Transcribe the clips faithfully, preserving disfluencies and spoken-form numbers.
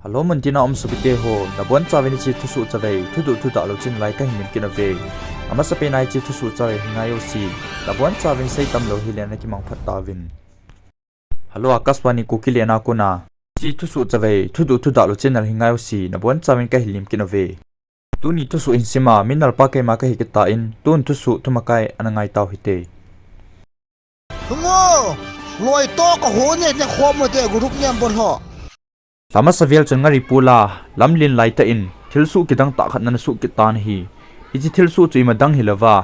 Hello, muntina um sopite ho, nabonchauvin hiche thusoh chavei, thudoh thudah lou channel a kahin lim kit uve. Amasapen a hiche thusoh chavei hi ngai usi, nabonchauvin seitam lou hile nakimang phat tauvin. Hello, Akashvani Kuki lena kona. Hiche thusoh chavei, thudoh thudah lou channel hi ngai usi, nabonchauvin kahin lim kit uve. Tuni thusoh hin sima, minalpa keima kahi kit tan, tun thusoh thumakai ana ngai tau hite. Hung o, loi to ka ho ne ne khom mo te group member ho. Lha masa vel chun Ngaripul a, lamlen laitah in, thilsoh kidang tah khat ana soh kit tan ahi. Hiche thilsoh chu ima dang hilouva,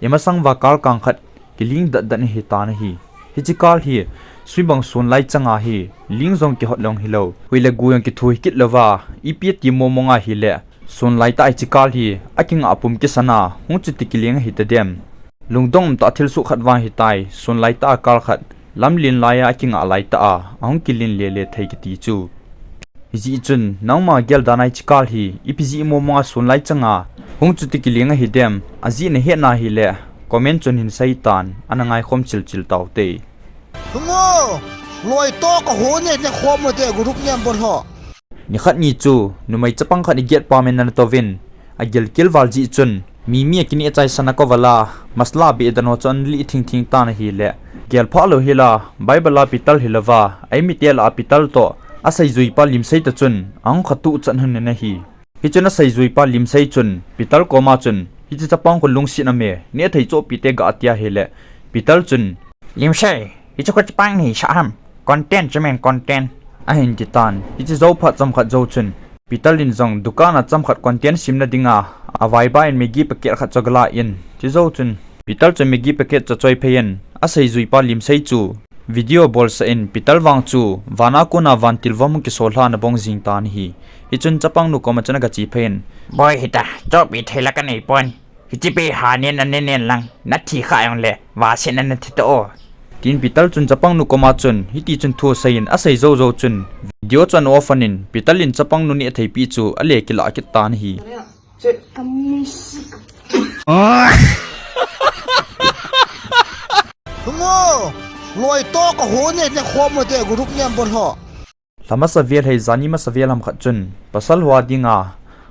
ima sang uva kalkang khat, kiling datdat ahi tan ahi. Hiche kal hi, sui bang sun lai chang ahi, ling jong kihot lou hilou, hui le gu jong kithu hikit louva, ipi ti mo mong ahile, sun laitah hiche kal hi, akingah pum kisan a, hung chuti kiling ahi tadem. Lungdong umtah thilsoh khat vang ahitai, sun laitah a kal khat, lamlen lai a akingah laitah a, ahung kilen lele thei kiti chu. Hijeh chun, nangma gel dan a hiche kal hi, ipi jeh mo mong a sun lai chang a, hung chuti kiling ahi dem, ajeh nahet na hile, comment chun hin seitan, ana ngaikhom chilchil taute. Hung o, loi to ka ho ne ne khom mo te group member ho. Nikhat ni chu, numei chapang khat iget pa men ana touvin, agilkel val jeh chun, mimi akineh chaisan a kovala, masala beh dan ho chu ana lih thingthing tan ahile, gel phah lou hila, Bible a pital hilouva, eimi tel a pital toh, aseijui pa limsei toh chun, ahung khatuh chan hon in ahi. Hichun aseijui pa limsei chun, pital koma chun, hiche chapang khu lungset aume, nehthei chohpeh te ga ati ahile, pital chun, limsei, hiche khu chapang nahisah ham, content chu men content, ahin ti tan, hiche jou phat chomkhat jou chun, pital in jong dukan a chomkhat content simna dinga, avaiba in Maggi packet khat chu aga la in, chujou chun, pital chun Maggi packet chu achoi phei in, aseijui pa limsei chu, video bolsah in, pital vang chu, van a kona vantil vom hung kisol lha ana bong jing tan ahi. Hichun chapang nu koma chun aga che phei in, boi hita, chohpeh thei la kanei pon. Hiche beh ha nen nane nen lang, nathi kha jongle, vasetna nathi toh o. Tin pital chun chapang nu koma chun, hiti chun thu asei in, asei jou jou chun, video chu ana off lhon in, pital in chapang nu nehthei pi chu, ale kilah kit tan ahi. Hung o, loi to ka ho ne ne khom mo te group member ho. Lha masa vel hei jani masa vel ham khat chun, pasal ho a dinga,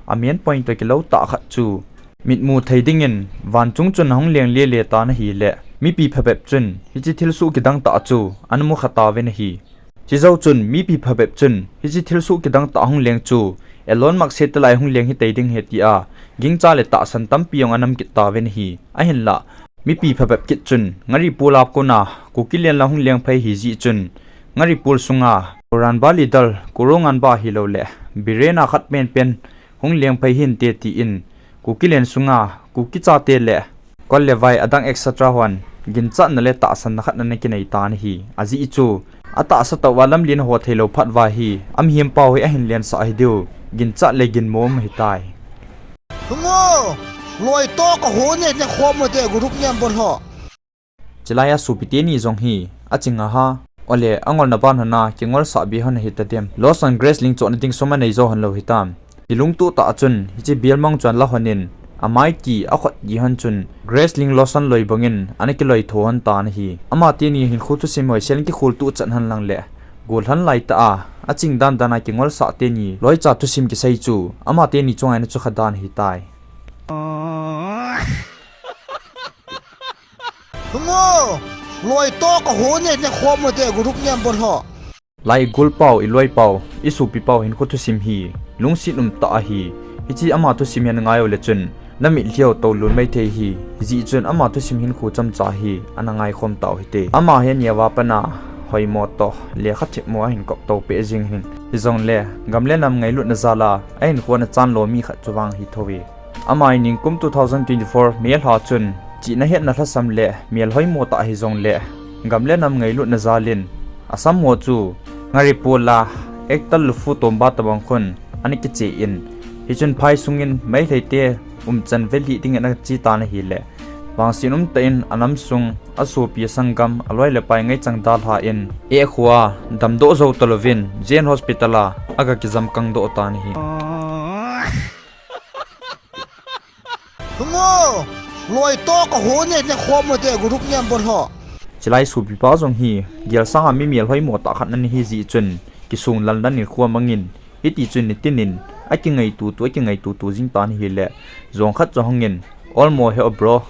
a main point toh kilou tah khat chu, mitmu thei dingin, van chung chun ahung leng lele tan ahile, mipi phabep chun, hiche thilsoh kidang tah chu, ana mukha tauvin ahi. Chujou chun, mipi phabep chun, hiche thilsoh kidang tah ahung leng chu, Elon Musk hettalai hung leng hitei ding ahi tia, gingcha le tahsan tampi jong ana um kit tauvin ahi. Ahinlah, mipi phabep kit chun, Ngaripul a kona, Kuki len lang hung leng phei ahi jeh chun, Ngaripul sunga, Koranba leader, Korounganba hilou le, Biren a khat penpen, hung leng phei hinte tin, Kuki len sunga, Kuki chate le, kol le vai adang et cetera hon, ginchatna le tahsanna khat ana kinei tan ahi, ajeh chu, atahsa tah uva lamlen ho theilou phat uva hi, amihem pau hi ahin lensah ahi diu, ginchat le ginmo um ahitai. Hung o, loi to ka ho ne ne khom mo te group member ho. Chulai a sopi teni jong hi, aching aha, ole angolna ban hon a, kingolsah be hon ahi tadem. Lost and Grace Ling chohna ding sum anei jou hon lou hitam. Kilungtoh tah chun, hiche bialmang chu ana la hon in, amai ki, akhut ki hon chun, Grace Ling Lost and loi bangin, ana kiloi tho hon tan ahi. Ama teni hinkho thusim hoisel in kikhol tuh chan hon lang le, gollhang laitah a, aching dandan a kingolsah teni, loicha thusim kisei chu, ama teni chunga ana chu kha dan ahitai. Hung o, loi to ka ho ne ne khom mo te group member ho. Lai igol pau, iloi pau, isopi pau hinkho thusim hi, lungset umtah ahi, hiche ama thusim hi ana ngai u le chun, namit lheh u toh lungmei thei ahi, hijeh chun ama thusim hinkho chomcha hi, ana ngaikhom tau hite. Ama hi aneo a pat a, hoimo toh, lekha themmo ahin kop to peh jing in, hijongle, gam le nam ngailutna jal a, ahinkho ana chan lo mi khat chu vang ahi thou ve. Ama hi nikum two thousand twenty-four May lha chun, chihna hetna lhasam le mel hoimo tah hijongle, gam le nam ngailutna jal in, asam ho chu, Ngaripul a, actor Lufu Tomba tabang khun, ana kiche in, hichun phai sungin Meitei te umchan velhi dingin ana che tan ahile, vangset umtah in anam sung, asopi asanggam, aloi le pai ngaichang dalha in, eh khoa, damdoh jou talouvin, J N Hospital a, aga kijam kangdoh tan ahi. Hung o, loi to ka ho ne ne khom mo te group member ho. Chulai sopipa jong hi, gel sanga mi mel hoimo tah khat ana hi jeh chun, kisung lanlan in khua mangin, Hiti chun nitinin akingaito tu, akingaito tu jing tan ahile, jong khat chu ahungin, "Olmo he o bro,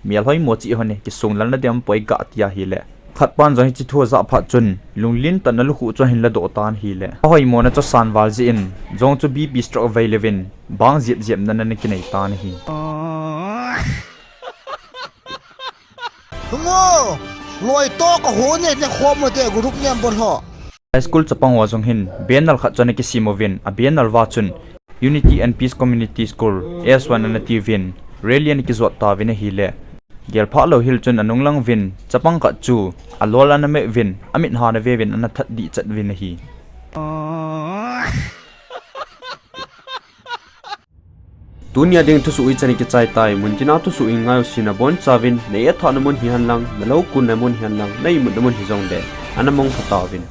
mial hoimo chi hon e, kisung lal na dem poi ga," ati ahile, khat pan jong hiche thu ajah phat chun, lunglin tah in alukhuh chu ahin ladoh tan ahile, ahoimo na chu asan val jeh in, jong chu B P stroke vei levin, bang jep jep na na kinei tan ahi. Mo, loi to ka ho ne ne khom mo te group member ho. High school chapang ho jong hin banner khat chu ana kisem uvin, a banner uva chun Unity and Peace Community School S one ana tiuvin, rally ana kijot tauvin ahile, gelphah lou hel chun anung lang uvin, chapang khat chu alol ana meh uvin, amit ha ana ve uvin, ana that dih chat uvin ahi. Tunia ding thusoh hichan in kichai tai, muntina thusoh in ngai usin, abonchauvin na etthahna mun hihen lang, na lou kunna mun hihen lang, na imutna mun hijongle, ana mong pha tauvin.